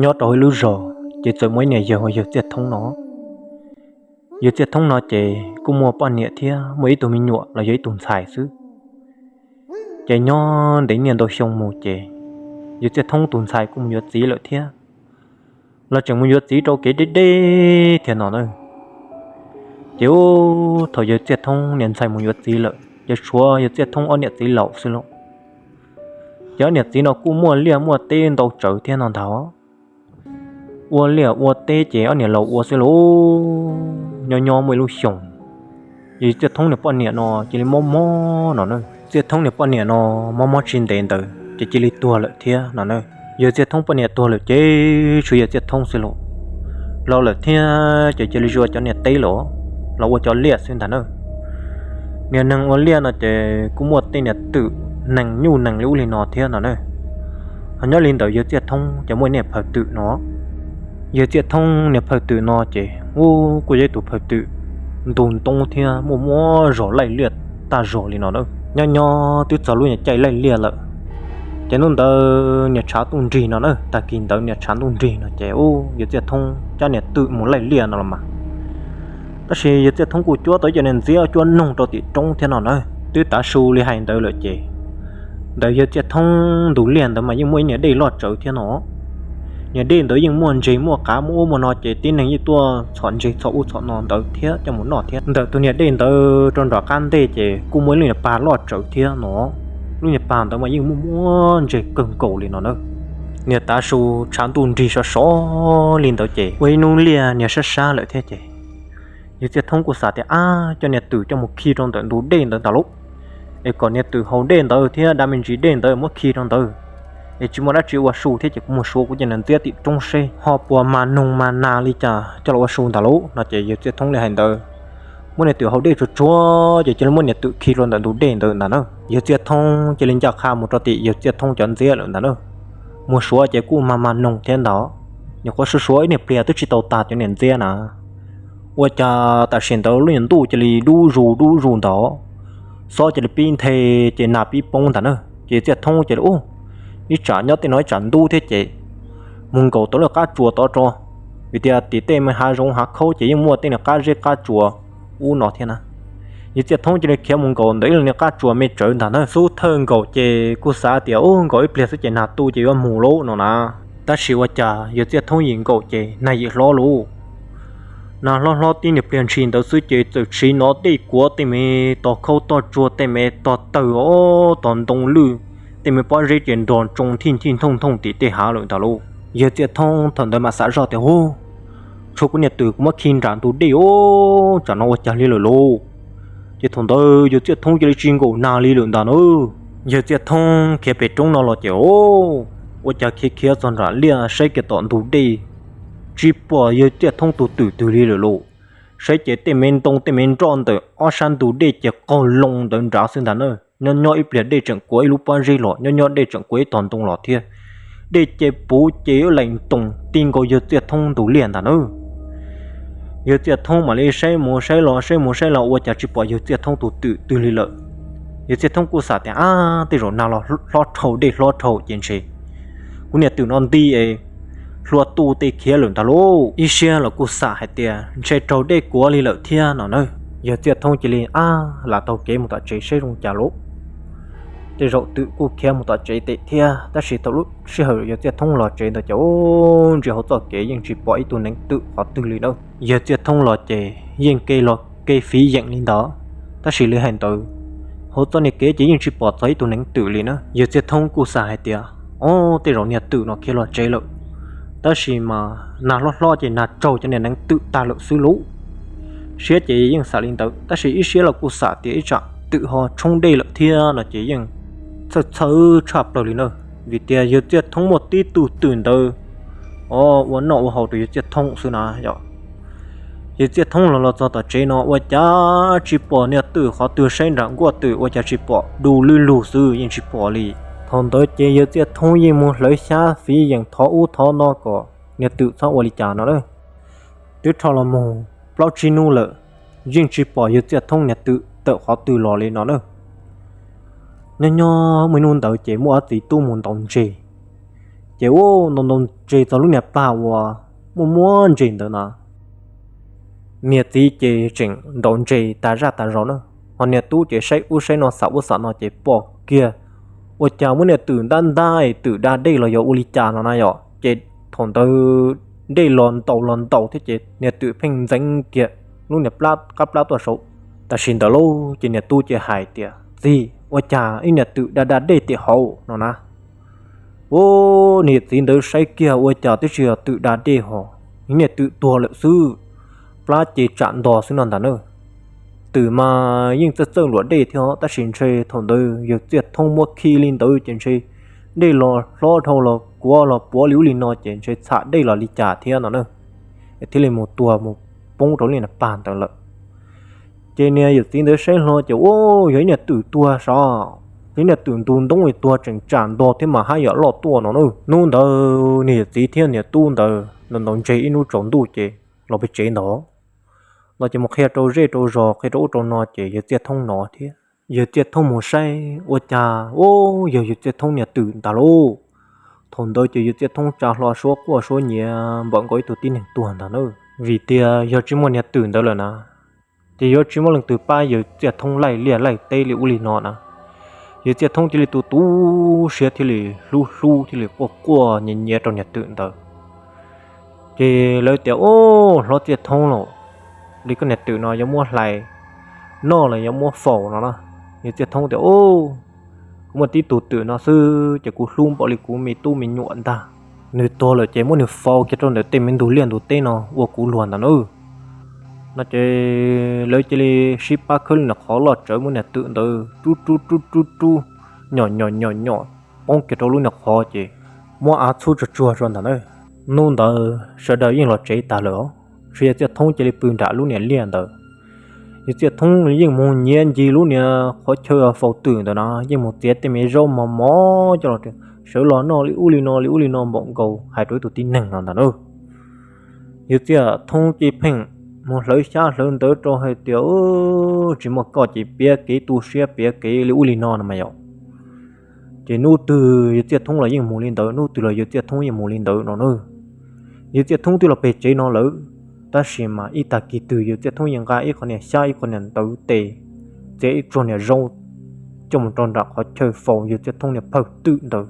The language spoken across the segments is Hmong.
Nyob rau ib lub zos ces txawm muaj ib niam yawg hu ua yawg Txiaj Thoob no. Yawg Txiaj Thoob no ces kuj muaj poj niam thiab muaj ib tug me nyuam los yog ib tug ntxhais xwb. Ces nyob ntev niaj ntau xyoo mus ces yawg Txiaj Thoob tus ntxhais kuj mus yuav txiv lawm thiab, los tseem mus yuav txiv rau kev deb deb thiab no na. Ces ub, thaum yawg Txiaj Thoob niam ntxhais mus yuav txiv lawm ces tshuav yawg Txiaj Thoob ob niam txiv laus xwb lauj. Ces ob niam txiv no kuj muaj liaj muaj teb ntau tsawv thiab no ntag. Ua liaj ua teb ces ob niam laus ua xwb lauj. Nyob nyob muaj ib lub xyoos, yawg Txiaj Thoob niag poj niam no cia li mob mob no na. Txiaj Thoob niag poj niam no mob mob tsis ntev ntawd ces cia li tuag lawm thiab no na. Yawg Txiaj Thoob poj niam tuag lawm ces tshuav yawg Txiaj Thoob xwb lauj. Laus lawm thiab ces cia li ua cov niag teb los, los ua cov liaj xwb ntag na. Niag neeg ua liaj no ces kuj muaj tej niag twm nees nyuj nees li ub li no thiab no na. Ho nyob li ntawd yawg Txiaj Thoob ces muaj niag phawj twm no. Yawg Txiaj Thoob niag phawj twm no ces ub, kuj yog ib tug phawj twm ntu ntoob thiab muaj muab zog laij liaj tag zog li no na. Nyob nyob twb txog lub niag caij laij liaj lawm, ces hnub ntawd niag tshav ntuj nrig no na, tag kis ntawd niag tshav ntuj nrig no ces ub, yawg Txiaj Thoob cab niag twm mus laij liaj no los mas. Tab sis yawg Txiaj Thoob kuj cuab tau cov niag ntxiab cuab noog rau tim roob thiab no na. Twb tav su li hais ntawd lawm ces ntawm yawg Txiaj Thoob ntug liaj ntawd mas yeej muaj ib niag dej loj tsawv thiab no. Niag dej ntawd yeej muaj ntses muaj qav muaj ub muaj no ces tib neeg yeej tuaj txhom ntses txhom ub txhom no ntawd thiab coj mus noj thiab. Ntawm tus niag dej ntawd rau nram qab ntej ces kuj muaj ib lub niag pag loj tsawv thiab no. Lub niag pag ntawd mas yeej muaj muab ntses kawg nkaus li no na. Niag tav su tshav ntuj nrig sov sov li ntawd ces ua ib hnub liaj niag sab sab lawm thiab ces yawg Txiaj Thoob kuj xav tias, ab, coj niag twm coj mus khi rau ntawm ntug dej ntawd ntag lauj, es kom niag twm haus dej ntawd thiab da me ntsis dej ntawd muab khi rau ntawd, es tsis muaj dab tsi ua su thiab ces kuv mus suav kuv cov niag ntxiab tim roob seb ho puas mag noog mag nas li cas coj los ua su ntag lauj no ces yawg Txiaj Thoob li hais ntawd, muab niag twm haus dej tsuag tsuag ces cia li muab niag twm khi rau ntawm ntug dej ntawd ntag na. Yawg Txiaj Thoob cia li ncaj qha mus rau tim yawg Txiaj Thoob cov ntxiab lawm ntag na. Mus suav ces kuj mag mag noog thiab ntag, nyuam qhuav suav suav ib niag pliag twb tsis tau tag cov niag ntxiab na. Ua cas tam sim ntawd lub niag ntuj cia li dub zus dub zus ntag, xob cia li pib nthe ces nag pib poob ntag na. Ces Txiaj Thoob cia li ub, ib tsam nyob tej no ib tsam ntub thiab ces mus nkaum tau lub qab tsuas tod tso, vim tias tim tej me hav zoov hav khaub ces yeej muaj tej niag qab zeb qab tsuas ub no thiab na. Yawg Txiaj Thoob cia li khiav mus nkaum ntawm ib lub niag qab tsuas me tsawv ntag na. Xub thawj nkaum ces kuj xav tias ub, nkaum ib pliag xwb ces nag tu ces yuav mus lauj no na. Tab sis ua cas yawg Txiaj Thoob yim nkaum ces nag yim hlob lauj. Nag hlob hlob tib niag pliag ntshis ntawd xwb ces txawm siv no dej kuav tej me tog khaub tog tsuag tej me tog tawg os, tog ntoo lwj, tej me pob zeb ces nrog tsoo thij thij ntooj ntooj tim tej hav lawm ntag lauj. Yawg Txiaj Thoob thaum ntawd mam xav zoj tias, hu, tshuav kuv niag twm kuv muab khi nram ntug dej os, tsam no ua cas li lawm lauj. Ces thaum ntawd yawg Txiaj Thoob cia li tsis nkaum nag li lawm ntag na. Yawg Txiaj Thoob khiav pem roob no los ces, o, ua cas khiav khiav txog nram liaj saib kiag tom ntug dej, tsis pom yawg Txiaj Thoob tus twm twg li lawm lauj. Saib ces tej me ntoo tej me nroj ntawm ob sab ntug dej ces qaug loo ntawd nrad xwb ntag na. Nyob nyob ib pliag dej tseem kuav ib lub pob zeb los, nyob nyob dej tseem kuav ib tog ntoo los thiab. Dej ces puv ces ib lees toos ti nkaus yawg Txiaj Thoob ntug liaj ntag na. Yawg Txiaj Thoob mam li saib mus saib los saib mus saib los ua cas tsis pom yawg Txiaj Thoob tus twm twg li lawm. Yawg Txiaj Thoob kuj xav tias, ab, tej zaum nag los hlob dhau dej hlob dhau ces ntshe kuv niag twm no nti es hlua tu tej khiav lawm ntag lauj. Ib siab los kuj xav hais tias ntshe raug dej kuav li lawm thiab no na. Yawg Txiaj Thoob cia li, ab, lam taug kev mus tom tsev saib zoo cas lauj. Tej zaum twm kuj khiav mus tom tsev tes thiab, tab sis thaum lub sij hawm yawg Txiaj Thoob los tsev ntawd ces, u, ntsia hauv txoj kev yeej tsis pom ib tug neev twm qhov twg li na. Yawg Txiaj Thoob los ces yeej ke los ke fiv yeem li ntawd, tab sis li hais ntawd hauv txoj niag kev ces yeej tsis pom txog ib tug neev twm li na. Yawg Txiaj Thoob kuj xav hais tias, o, tej zaum niag twm no khiav los tsev lawm, tab sis mas nag hlob hlob ces nag raug cov niag neev twm tag lawm xwb lauj. Siab ces yeej xav li ntawd, tab sis ib siab los kuj xav tias ib tsam twm ho tshoob dej lawm thiab no ces yeej txhawj txhawj tshaj plaws li na. Vim tias yawg Txiaj Thoob muaj tib tug twm ntawd, o, ua noj ua haus rau yawg Txiaj Thoob xwb na yom. Yawg Txiaj Thoob los los txog tom tsev no ua cas tsis pom niag twm qhov twg, saib nram nkuaj twm ua cas tsis pom, du lwj lug xwb yeej tsis pom li. Thaum ntawd ces yawg Txiaj Thoob yeej mus hlawv xyab fiv yeem thov ub thov no kom niag twm txhob ua li cas no na. Twb rho los mus plaub tsib hnub lawm, yeej tsis pom yawg Txiaj Thoob niag twm tawm qhov twg los li no na. Nyob nyob muaj ib hnub ntawd ces muaj ob txiv tub mus ntaus ntses, Ces ua ntaus ntaus ntses txog lub niag pag uas muaj muab ntses ntawd no, niag txiv ces tseem ntaus ntses tas zaj tas zog na, ho niag tub ces saib ub saib no xav ub xav no ces pom kiag ua cas muab niag twm ntab ntab twm da dej los yog ua li cas no na yom, ces thaum ntawd dej los ntaus los ntaus thiab ces niag twm pheej ntxeev kiag lub niag plab qab plab tuaj saud. Tam sim ntawd lauj ces niag tub ces hais tias, Txiv, ua cas ib niag twm da da dej tim hauv no na? Ub, niag txiv ntawd saib kiag ua cas twb tsis yog twm da dej ho, niag twm tuag lawm xwb, plab ces tsam nto xwb no ntag na. Twm mas yeej txawj txawj luam dej thiab os, tab sis ntshe thaum ntawd yawg Txiaj Thoob muab khi li ntawd ces ntshe dej los hlob dhau los kuav los puav li ub li no ces ntshe txham dej los li cas thiab no na, thiaj li mus tuag mus poob rau li na pag ntawd lawm. Ces niag yawm txiv ntawd saib hlo ces ua yog ib niag twm tuag sav, ib niag twm ntug ntoob li tuag tseem tsam nto thiab mas haj yam loj tuaj no na. Hnub ntawd niag yawm txiv thiab niag tub ntawd ntaus ntaus ntses ib hnub tsaus ntuj ces los pem tsev ntawd no ces mus qhia rau zej rau zos qhia rau ub rau no ces yawg Txiaj Thoob hnov thiab. Yawg Txiaj Thoob mus saib ua cas ub yog yawg Txiaj Thoob niag twm ntag lauj. Thaum ntawd ces yawg Txiaj Thoob tsa hlo suab quaj suab nyiav npaum nkaus ib tug tib neeg tuag ntag na. Vim tias yog tsis muaj niag twm ntawd lawm na, ces yuav tsis muaj leej twg pab yawg Txiaj Thoob laij liaj laij teb li ub li no na. Yawg Txiaj Thoob thiaj li tu tu siab thiaj li hlub hlub thiaj li quaj quaj nyiav nyiav rau niag twm ntawd. Ces lawv tias, Ub, hlob Txiaj Thoob lauj, li koj niag twm no yuav muab hlais noj los yuav muab faus no na? Yawg Txiaj Thoob tias, Ub, kuv muaj tib tug twm no xwb ces kuv hlub npaum li kuv me tub me nyuam ntag. Nws tuag lawm ces muab nws faus kiag rau ntawm tej me ntug liaj ntug teb no ua kuv luag ntag na. No ces lawv cia li sib pab khawb li niag qhov loj tsawv muab niag twm ntawd rub rub rub rub rub, nyom nyom nyom nyom poob kiag rau lub niag qhov ces muab av txhub tsuag tsuag rau ntag na. Hnub ntawd sawv daws yeej los tsev tas lawm os, tshuav yawg Txiaj Thoob cia li pw nram lub niag liaj ntawd. Yawg Txiaj Thoob yeej mus nyiav ncig lub niag qhov chaw faus twm ntawd na, yeej mus txiav tej me zaub mos mos coj los sawv los noj li ub li no li ub li no npaum nkaus hais rau ib tug tib neeg no ntag na. Yawg Txiaj Thoob ces pheej mus hlawv xyab hlawv ntawv rau hais tias, Tsis muaj koj ces piav kev tu siab piav kev li ub li no no mas yom. Ces hnub twg yawg Txiaj Thoob los yeej mus li ntawd, hnub twg los yawg Txiaj Thoob yeej mus li ntawd no na. Yawg Txiaj Thoob twb los pem tsev no lawm, tab sis mas ib tag kis twg yawg Txiaj Thoob yeej nqa ib qho niag xyab ib qho niag ntawv tes, txiav ib tsuag niag zaub coj mus rau nram qhov chaw faus yawg Txiaj Thoob niag phawj twm ntawd.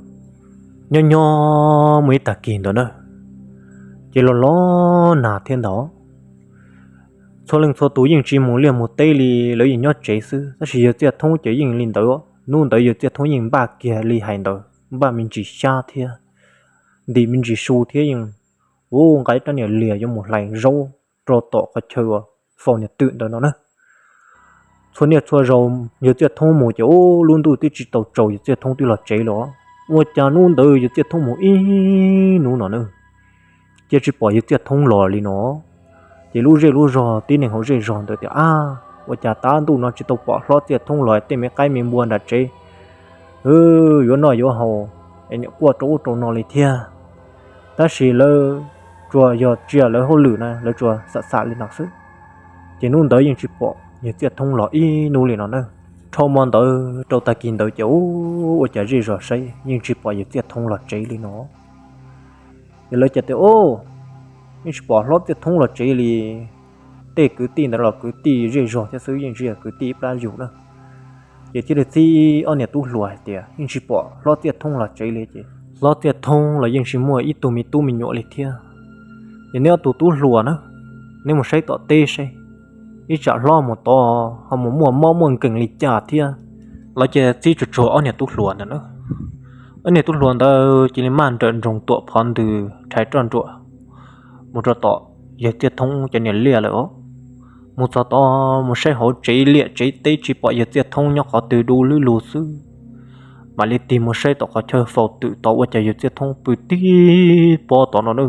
Nyob nyob muaj ib tag kis ntawd na, ces los los nag thiab ntag. Txhua leej txhua tus yeej tsis mus liaj mus teb li, lawv yeej nyob tsev xwb, tab sis yawg Txiaj Thoob ces yeej li ntawd. Hnub ntawd yawg Txiaj Thoob yeej npaj kiag li hais ntawd, npaj me ntsis xyab thiab ntim me ntsis su thiab yeej, ub, nqa ib rab niag lias yuav mus hlais zaub rau tom qhov chaw faus niag twm ntawd no na. Txhua niaj txhua zaus yawg Txiaj Thoob mus ces ub, lub ntuj twb tsis tau tsaus yawg Txiaj Thoob twb los tsev lawm. Ua cas hnub ntawd yawg Txiaj Thoob mus ib hnub no na, cia tsis pom yawg Txiaj Thoob los li no. Ces lub zej lub zog tib neeg hauv zej zog ntawd tias, Ab, ua cas tav ntuj no tsis tau pom hlob Txiaj Thoob los, tej me qaib me npua nram tsev yuav noj yuav haus es niam quaj rau ub rau no li thiab. Tab sis lawv tsuas yog tsia lawv hauj lwm na, lawv tsuas xam xam li no xwb. Ces hnub ntawd yeej tsis pom yawg Txiaj Thoob los ib hnub li no na. Dhau hmo ntawd rau tag kis ntawd ces ub, ua cas zej zog saib yeej tsis pom yawg Txiaj Thoob los tsev li no. Ces lawv cas tias, Ub, yeej tsis pom hlob Txiaj Thoob los tsev li. Tej kwv tij ntawd los kwv tij zej zog thiab xwb, yeej tsis yog kwv tij ib plab yug na. Ces thiaj li txib ob niag tub hluas hais tias, Yeej tsis pom hlob Txiaj Thoob los tsev li. Ces hlob Txiaj Thoob los yeej tsis muaj ib tug me tub me nyuam li thiab. Ces neb ob tug tub hluas na, neb mus saib tom teb saib, ib tsam hlob mus tod ho mus muaj mob muaj nkeeg li cas thiab. Lawv ces txib tsuag tsuag ob niag tub hluas ntawd na. Ob niag tub hluas ntawd cia li maj nrawm nroos tuam phov ntws rhais roj nruam mus rau tom yawg Txiaj Thoob cov niam liaj lawm os. Mus txog tod mus saib hauv tsev liaj tsev teb tsis pom yawg Txiaj Thoob nyob qhov twg, du lub lug xwb. Mam li tig mus saib tom qhov chaw faus twm tod ua cas yawg Txiaj Thoob pw tib pob tod no na.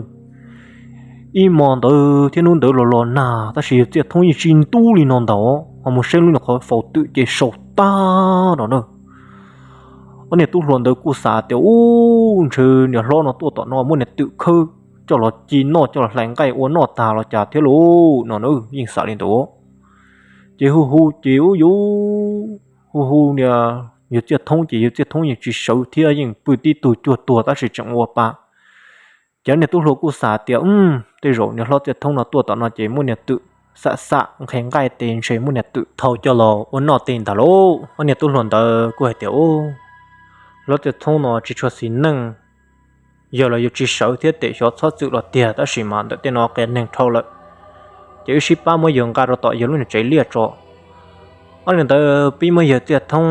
Ib hmo ntawd thiab hnub ntawd los los nag tab sis yawg Txiaj Thoob yeej tsis ntub li no ntag, ho mus saib lub niag qhov faus twm ces saum tag no na. Ob niag tub hluas ntawd kuj xav tias, Ub, ntshe niag hlob no tuaj tom no muab niag twm khawb coj los ci noj coj los hlais nqaij ua noj tag los cas thiab lauj no na, yeej xav li ntawd. Ces hu hu ces ub yuv, hu hu niag yawg Txiaj Thoob ces yawg Txiaj Thoob yeej tsis sawv thiab, yeej pw tib tug cuag tuag tab sis tseem ua pa Ces ob niag tub hluas kuj xav tias, Tej zaum niag hlob Txiaj Thoob no tuaj tom no ces muaj niag twm xam xam nqhis nqaij tes ntshe muaj niag twm thau coj los ua noj tej ntag lauj. Ob niag tub hluas ntawd kuj hais tias, Hlob Txiaj Thoob no tsis tshua xis neej, yawg los yus tsis sawv thiab tes xyov txhob txwm los tiag, tab sis mas ntawm tej no qias neeg dhau lawm, ces wb sib pab muab yawg nqa rau tom yawg lub niag tsev liaj tso. Ob niag ntawd pib muab yawg Txiaj Thoob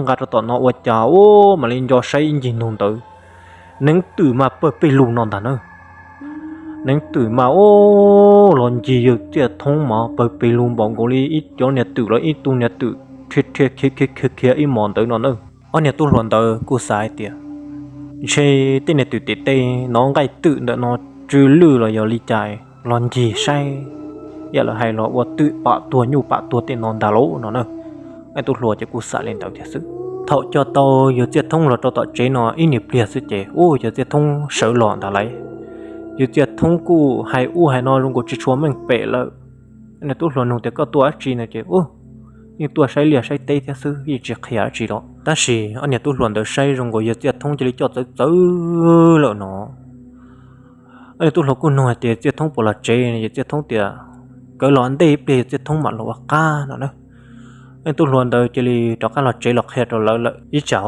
nqa rau tom no ua cas ub mam li nco saib ib ncig nug ntawd, neev twm mas pawg pes lug no ntag na. Neev twm mas ub los ncig yawg Txiaj Thoob mas pawg pes lug npaum nkaus li ib cov niag twm los ib tug niag twm dhia dhia khiav khiav khiav khiav ib mos ntawd no na. Ob niag tub hluas ntawd kuj xav hais tias, Ntshe tej niag twm tim tej no nqaij twm ntawm no tsw lwj los yog li cas, los ncig saib, yam lawv hais los ua twm pam tuag nyuj pam tuag tej no ntag lauj no na. Ob tub hluas ces kuj xav li ntawd thiab xwb. Thaum coj tau yawg Txiaj Thoob los rau tom tsev no ib niag pliag xwb ces ub yawg Txiaj Thoob sawv los ntag lauj. Yawg Txiaj Thoob kuj hais ub hais no zoo nkaus tsis tshua meej pem lawm. Ob niag tub hluas nug tias, Koj tuaj dab tsi no? Ces, Ub, yeej tuaj saib liaj saib teb thiab xwb, yeej tsis qhia dab tsi los. Tab sis ob niag tub hluas ntawd saib zoo nkaus yawg Txiaj Thoob cia li coj txawv txawv lawm no. Ob niag tub hluas kuj nug hais tias, Txiaj Thoob puas los tsev? Yawg Txiaj Thoob tias, Kuv los ntej ib pliag yawg Txiaj Thoob mam los ua qab no na. Ob niag tub hluas ntawd cia li rov qab los tsev los qhia rau lawv lawm. Ib tsam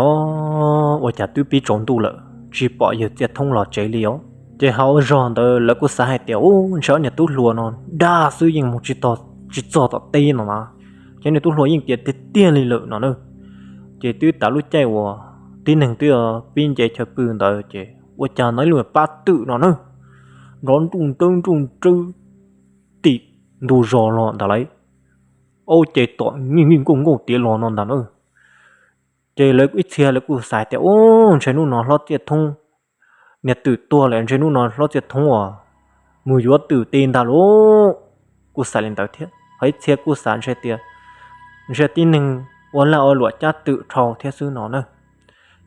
ua cas twb pib tsaus ntuj lawm tsis pom yawg Txiaj Thoob los tsev li os. Ces hauv zog ntawd lawv kuj xav hais tias, Ub, ntshe ob niag tub hluas no dag xwb, yeej mus tsis txog tom teb no na. Ces ob niag tub hluas yeej tias tiag tiag li lawm no na. Ces twb tas lub caij uas tib neeg twb pib nce chaw pw ntawd ces ua cas hnov ib lub pab twm no na, nrov nruj nrawb nruj nrawb tim ntu zos los ntag lauj. Ub, ces tom nij nij nkuj nkuj tiav los no ntag na. Ces lawv ib txhia lawv kuj xav tias, Ub, ntshe hnub no hlob Txiaj Thoob niag twm tuag lawm, ntshe hnub no hlob Txiaj Thoob uas mus yuav twm ti ntag lauj. Kuj xav li ntawd thiab. Ho ib txhia kuj xav ntshe tias ntshe tib neeg ua laj ua luam cab twm dhau thiab xwb no na.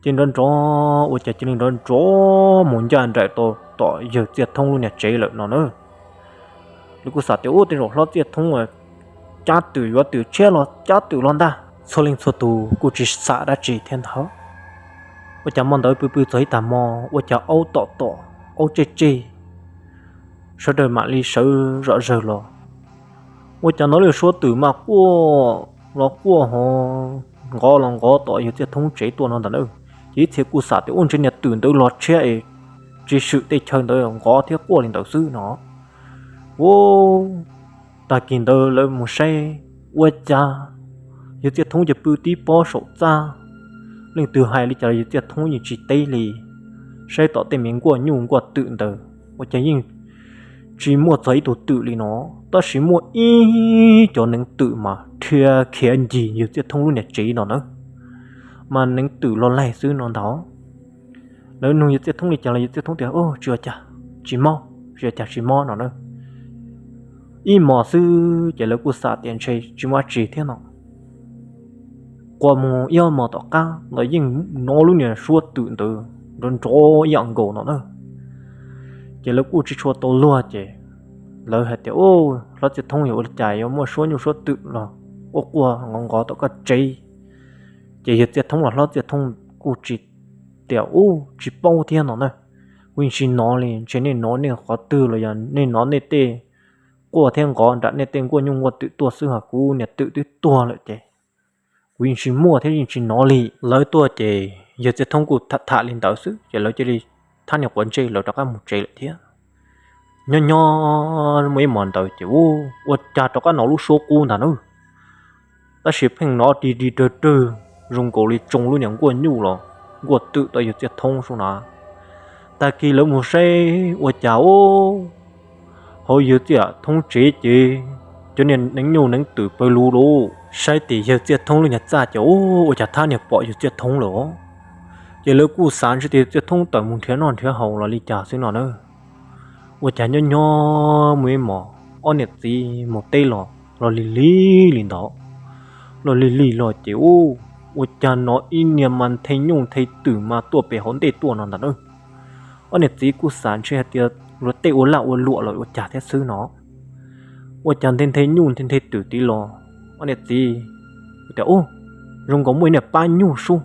Ces nrov nrov ua cas cia li nrov nrov mus ncaj nraim tau tom yawg Txiaj Thoob lub niag tsev lawm no na. Lawv kuj xav tias, Ub, tej zaum hlob Txiaj Thoob cab twm yuav twm tshiab los cab twm los ntag. Txhua leej txhua tus kuj tsis xam dab tsi thiab ntag. Ua cas hmo ntawd pw pw txog ib tag hmo ua cas aub tom tom, aub tsej tseg, sawv daws mam li sawv zom zawg los. Ua cas hnov lub suab twm mas quaj los quaj ho nqov los nqov tom yawg Txiaj Thoob tsev tuaj no ntag na. Ces ib txhia kuj xav tias, Ub, ntshe niag twm ntawd los tshiab es tsis swm tej chaw ntawd nqov thiab quaj li ntawd xwb no. Ub, tag kis ntawd lawv mus saib ua cas yawg Txiaj Thoob ces pw tib pob saum txaj. Leej twg hais li cas los yawg Txiaj Thoob yeej tsis teb li. Saib tom tej me nkuaj nyuj nkuaj twm ntawd ua cas yeej tsis muaj txog ib tug twm li no, tab sis muaj ib cov neev twm mas dhia khiav ncig yawg Txiaj Thoob lub niag tsev no na, mas neev twm los laig xwb no ntag. Lawv nug yawg Txiaj Thoob li cas los yawg Txiaj Thoob tias, Tsis ua cas, tsis mob, tsis ua cas tsis mob no na. Ib hmos xwb ces lawv kuj xav tias ntshe tsis muaj dab tsi thiab no. Quas mus ib ob hmos tom qab los yeej hnov lub niag suab twm ntawd nrov nrov ib yam nkaus no na. Ces lawv kuj tsis tshua tau luag ces lawv hais tias, Hlob Txiaj Thoob, yog ua li cas yuav muaj suab nyuj suab twm los quaj quaj nqov nqov tom koj tsev? Ces yawg Txiaj Thoob los hlob Txiaj Thoob kuj tsis tias, Ub, tsis paub thiab no na. Kuv yeej tsis hnov li, ntshe nej hnov nej qhov twg los yog nej hnov nej tej quaj thiab nqov nram nej tej nkuaj nyuj nkuaj twm tuaj xwb, ho kuv niag twm twb tuag lawm ces kuv yeej tsis muaj thiab yeej tsis hnov li. Lawv tuaj ces yawg Txiaj Thoob kuj tham tham li ntawd xwb ces lawv cia li thab niag quav ntsej lawv rov qab mus tsev lawm thiab. Nyob nyob muaj ib hmos ntawd ces ub, ua cas rov qab hnov lub suab qub ntag na. Tab sis pheej hnov ri ri rawg rawg zoo nkaus li tsoo lub niag nkuaj nyuj los nkuaj twm tom yawg Txiaj Thoob sub na. Tag kis lawv mus saib ua cas ub, hauv yawg Txiaj Thoob tsev ces cov niag neev nyuj neev twm pawg lug lauj. Saib tim yawg Txiaj Thoob lub niag txaj ces ub, ua cas thab niag pom yawg Txiaj Thoob lawm os. Ces lawv kuj xav ntshe tias yawg Txiaj Thoob tawm mus nrhiav noj nrhiav haus los li cas xwb no na. Ua cas nyob nyob muaj ib hmos ob niam txiv mus teb los, los lig lig li ntawd, los lig lig los ces ub, ua cas hnov ib niag mas nthe nyuj nthe twm mas tuaj pem hauv ntej tuaj no ntag na. Ob niam txiv kuj xav ntshe hais tias luag tej ua laj ua luam los ua cas thiab xwb no. Ua cas nthe nthe nyuj nthe nthe twm tid los, ob niam txiv tias, Ub, zoo nkaus muaj ib niag pab nyuj sub,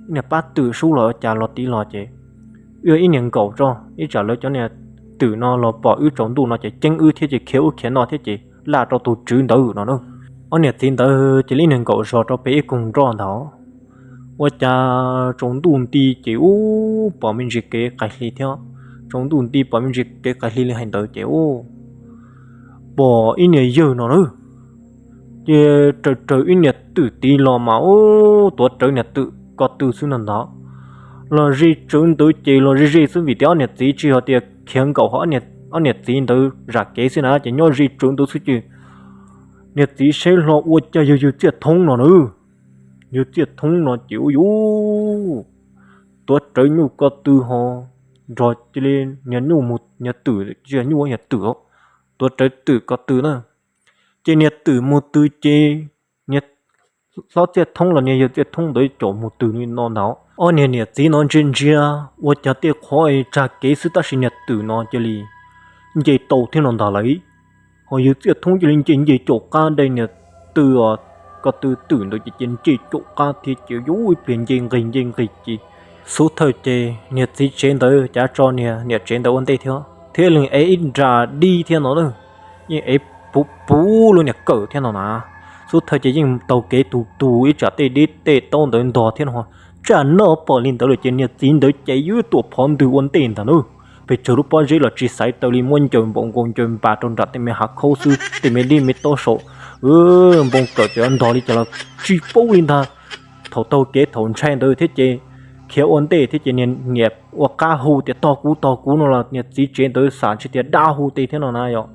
ib niag pab twm sub los ua cas los tid los ces wb ib niag nkaum tso, ib tsam lawv cov niag twm no los pom wb tsaus ntuj no ces ceeb wb thiab ces khiav ub khiav no thiab ces laj rau tus tswv ntawd no na. Ob niam txiv ntawd cia li ib niag nkaum zog rau pem ib koog nroj ntawd. Ua cas tsaus ntuj nti ces ub pom me ntsis kev qaij hli thiab. Tsaus ntuj nti pom me ntsis kev qaij hli li hais ntawd ces ub pom ib niag yawg no na, ces raws raws ib niag twm tid los mas ub tuav rawv niag twm ko tw xwb no ntag. Los ze tsawv ntawd ces los ze ze xwb vim tias ob niam txiv tsis yog tias khiav nkaum ho ob niam txiv ntawd zam kev xwb na ces nyob ze tsawv ntawd xwb ces niag txiv saib hlo ua cas yog yawg Txiaj Thoob no na. Yawg Txiaj Thoob no ces ub yuav tuav rawv nyuj ko tw ho nrog cia li niag nyuj mus niag twm, tsis yog nyuj, niag twm, tuav rawv twm ko tw na. Ces niag twm mus tw ces niag hlob Txiaj Thoob los niag yawg Txiaj Thoob ntawd caum mus tw li no ntag. Ob niag niam txiv no ntsia ntsia ua cas tej qhov tsag kev xwb tab sis niag twm no cia li nce tau thiab no ntag lauj. Ho yawg Txiaj Thoob cia li nce nce caum qab dej niag twm, ko tw twm ntawd ces cia nce caum qab thiab ces yuav ib pliag nce nqis nce nqis ces xub thawj ces niag txiv tsev ntawd cav tso niag niam tsev ntawd ua ntej thiab thiab leej ev ib nra dib thiab no na, yeej ev puv puv lub niag kawm thiab no na. Xub thawj ces yeej taug kev tus tus ib tsam tej dib tej taub ntawd ntog thiab no. Tsam no pom li ntawd lawm ces niag txiv ntawd ces yuav tuam phov ntws ua ntej ntag na. Pes tsawg lub pob zeb los tsis xaiv taw li muab ncaws npaum nkaus ncaws npas rau nram tej me hav khaub xwb tej me dib me taub saum npoo kawm ces ntog li cas los tsis paub li ntag. Thaum taug kev thaum ntshai ntawd thiab ces khiav ua ntej thiab ces niag niam ua qab hu tias tos kuv tos kuv no los niag txiv tsev ntawd xam ntshe tias dab hu tej thiab no na yom.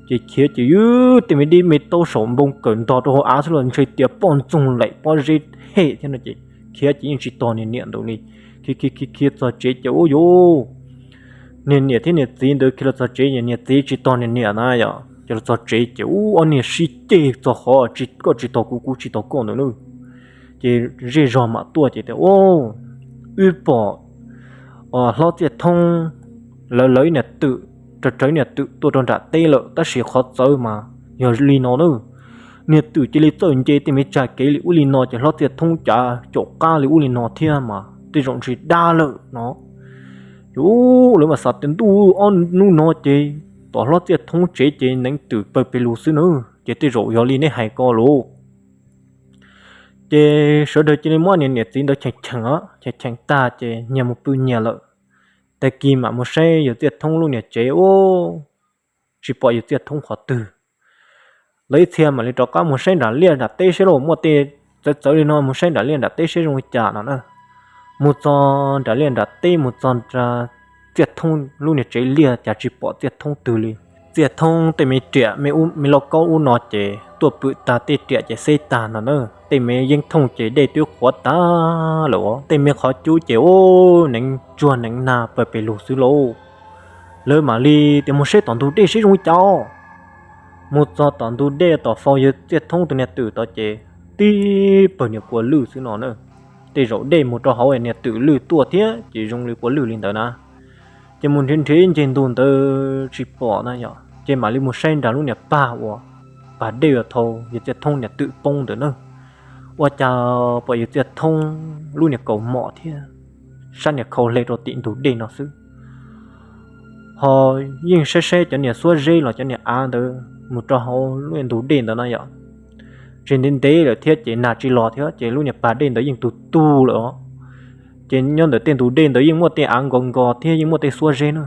Ces khiav ces tej me dib me taub saum npoo kawm ntog rau hauv av xwb los ntshe tias poj ntxoog laim pob zeb hem thiab no ces khiav ces yeej tsis tos niag niam ntawd li. Khiav khiav khiav txog tsev ces ub yuav niag niam thiab niag txiv ntawd khiav los txog tsev, niag txiv tsis tos niag niam na yom, ces los txog tsev ces ub ob niag sib ceg txog qhov koj tsis tos kuv kuv tsis tos koj ntawd na. Ces zej zog mam tuaj ces tias, Wb pom hlob Txiaj Thoob lawv lawv niag twm, raws raws niag twm tuaj rau nram teb lawm tab sis qhov txawv mas yog li no na. Niag twm cia li txawj nce tej me tsag kev li ub li no ces hlob Txiaj Thoob cav caum qab li ub li no thiab mas tej zaum ntshe dab lawm no. Ces lawv mas xav tias ntuj ob hnub no ces tom hlob Txiaj Thoob tsev ces neev twm pawg pes lug xwb na, ces tej zaum yog li neb hais ko lauj. Ces sawv daws cia li muab niag niam txiv ntawd cheem cheem, cheem cheem tag ces nyias mus pw nyias lawm. Tag kis mam mus saib yawg Txiaj Thoob lub niag tsev ub, tsis pom yawg Txiaj Thoob qhov twg. Lawv ib txhia mam li rov qab mus saib nram liaj nram teb seb los muaj tej txawv txawv li no, mus saib nram liaj nram teb seb zoo li cas no na. Mus txog nram liaj nram teb mus txog Txiaj Thoob lub niag tsev liaj cas tsis pom Txiaj Thoob twg li. Txiaj Thoob tej me riam me lauj kaub ub no ces tuaj pw tag tej riam ces xeb tag no na, tej me yeeb thooj ces dej twb qhuav tag lawm, tej me qhov cub ces ub neev tsuag neev nag pawg pes lug xwb lauj. Lawv mam li tias mus saib tom ntug dej seb zoo li cas. Mus txog tom ntug dej tom faus yawg Txiaj Thoob tus niag twm tod ces tib pawg niag kua lwj xwb no na. Tej zaum dej mus rau hauv niag twm lwj tuaj thiab ces zoo li kua lwj li ntawd na. Ces mus nrhiav nrhiav ncig ntug ntawd tsis pom na yom, ces mam li mus saib nram lub niag pag uas pag dej uas thaum yawg Txiaj Thoob niag twm poob ntawd na. Ua cas pom yawg Txiaj Thoob lub niag kaus mom thiab sab niag khau hle rau tim ntug dej no xwb. Ho yeej saib saib cov niag xuab zeb los cov niag av ntawd mus rau hauv lub ntug dej ntawd na yom, tsis ntev ntev lawm thiab ces nag tsis los thiab ces lub niag pag dej ntawd yeej tug tug lawm os. Ces nyob ntawm tej ntug dej ntawd yeej muaj tej av nkos nkos thiab yeej muaj tej xuab zeb na.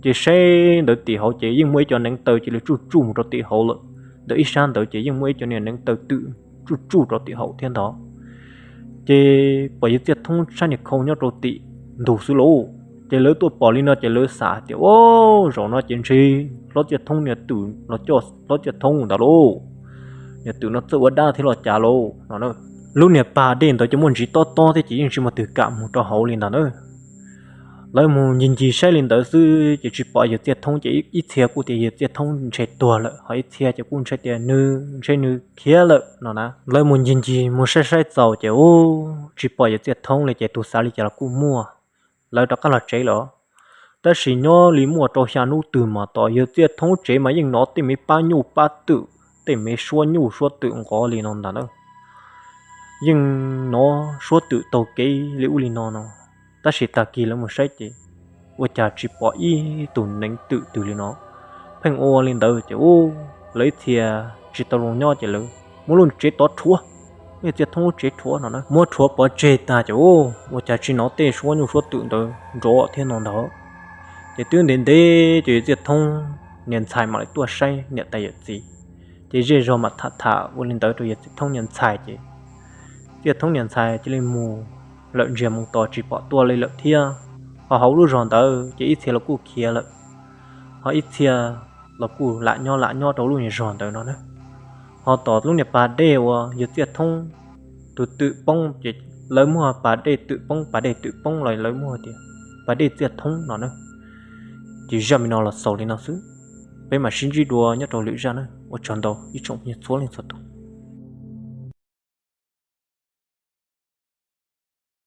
Ces saib ntawd tim hauv ces yeej muaj ib co neev taw cia li tsuj tsuj mus rau tim hauv lawm, ntawm ib sab ntawd ces yeej muaj ib co niag neev taw twm tsuj tsuj rau tim hauv thiab ntag. Ces pom yawg Txiaj Thoob sab niag khau nyob rau tim ntug xwb lauj. Ces lawv tuaj pom li no ces lawv xav tias, Au, zaum no ces ntshe hlob Txiaj Thoob niag twm los coj hlob Txiaj Thoob ntawd lauj, niag twm no txawj ua dab thiab los cas lauj no. Lub niag pag dej ntawd ces muaj ntsis tob tob thiab ces yeej tsis muaj twg kam mus rau hauv li ntawd na. Lawv mus ncig ncig saib li ntawd xwb ces tsis pom yawg Txiaj Thoob ces ib txhia kuj tias yawg Txiaj Thoob ntshe tuag lawm, ho ib txhia ces kuj ntshai tias nws ntshe nws khiav lawm no na. Lawv mus ncig ncig mus saib saib txaus ces ub tsis pom yawg Txiaj Thoob li ces tus xav li cas los kuj muaj. Lawv rov qab los tsev lawm. Tab sis nyob li muaj rau xya hnub twg mas tom yawg Txiaj Thoob tsev mas yeej hnov tej me pab nyuj pab twm, tej me suab nyuj suab twm nqov li no ntag na. Yeej hnov suab twm taug kev li ub li no no. Tab sis tag kis lawv mus saib ces ua cas tsis pom ib tug neev twm twg li no. Pheej ua li ntawd ces ub, lawv ib txhia tsis tau zoo nyob ces lawv muab lub tsev tod rhuav, muab Txiaj Thoob lub tsev rhuav no na. Muab rhuav pov tseg tag ces ub, ua cas tsis hnov tej suab nyuj suab twm ntawd nrov thiab no ntag. Ces twb ntev ntev ces yawg Txiaj Thoob niag ntxhais mam li tuaj saib niam tais yawm txiv. Ces zej zog mam tham tham ua li ntawd rau yawg Txiaj Thoob niag ntxhais ces Txiaj Thoob niag ntxhais cia li mus lawm ntsiag mus tos tsis pom tuaj li lawm thiab. Ho hauv lub zos ntawd ces ib txhia los kuj khiav lawm, ho ib txhia los kuj lam nyob lam nyob rau lub niag zos ntawd no na. Ho tom lub niag pas dej uas yawg Txiaj Thoob tus twm poob ces lawv muaj pas dej twm poob, pas dej twm poob los lawv muaj tias pas dej Txiaj Thoob no na. Ces zaj me no los xaus li no xwb, peb mam sib ntsib dua nyob rau lwm zaj na. Ua tsaug ntau ib tsoom phooj ywg txhua leej txhua tus.